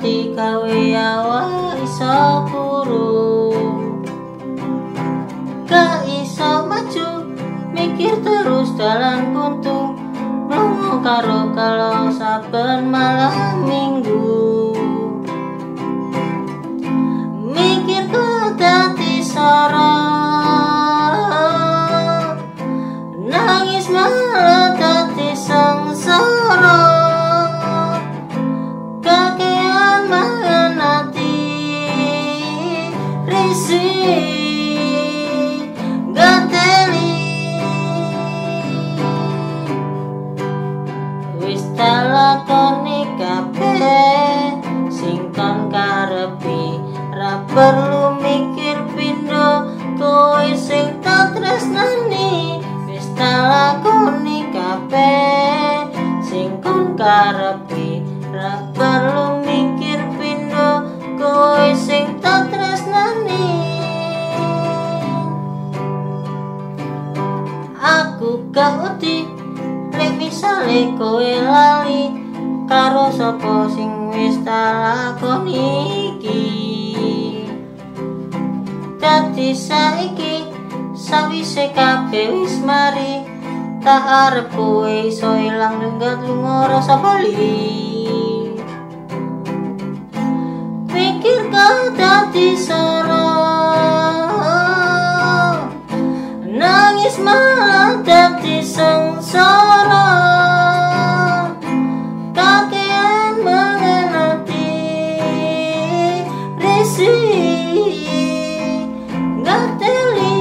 ati gawe awak iso kuru. Gak iso maju, mikir terus dalan buntu, mlungu karo kalau saben malam minggu. Mikir ku dadi soro, nangis malah dadi sengsara. Kakean mangan ati risih gateli. Wis tak lakoni kabeh sing kon karepi, ra perlu mikir pindho kowe sing tak tresnani. Wis tak lakoni kabeh sing kon karepi, ra perlu mikir pindho kowe sing tak tresnani. Aku gak wedi lek misale kowe lali karo sapa sing wis tak lakoni iki. Dadi saiki sawise kabeh wis mari, tak arep kowe iso ilang lunggat lunga rasa bali. Pikir kau dadi soro, nangis malah dadi sengsara. Kakean mangan ati risih gateli.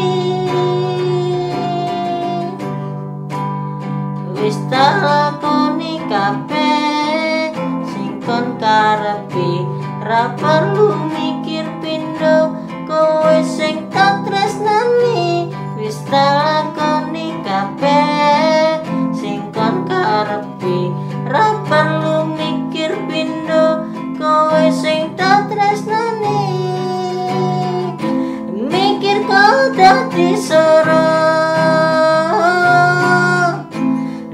Wis tak lakoni kabeh sing kon karepi, ra perlu mikir pindho kowe sing tak tresnani. Wis tak lakoni kabeh sing kon karepi, ra perlu mikir pindho kowe sing tak tresnani. Mikir kau dadi soro,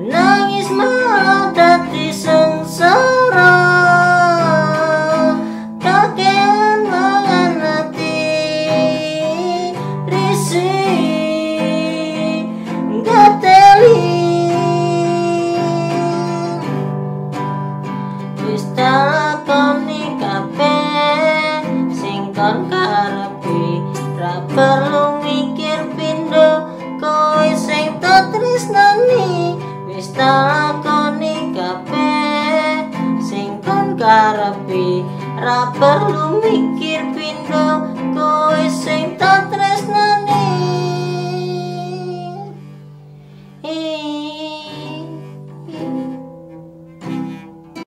nangis malah dadi sengsara. Kakean mangan ati risih gateli. Wis tak lakoni kabeh sing kon karepi, ra perlu mikir pindho kowe sing tak tresnani. Wis tak lakoni kabeh sing kon karepi, ra perlu mikir pindho kowe sing tak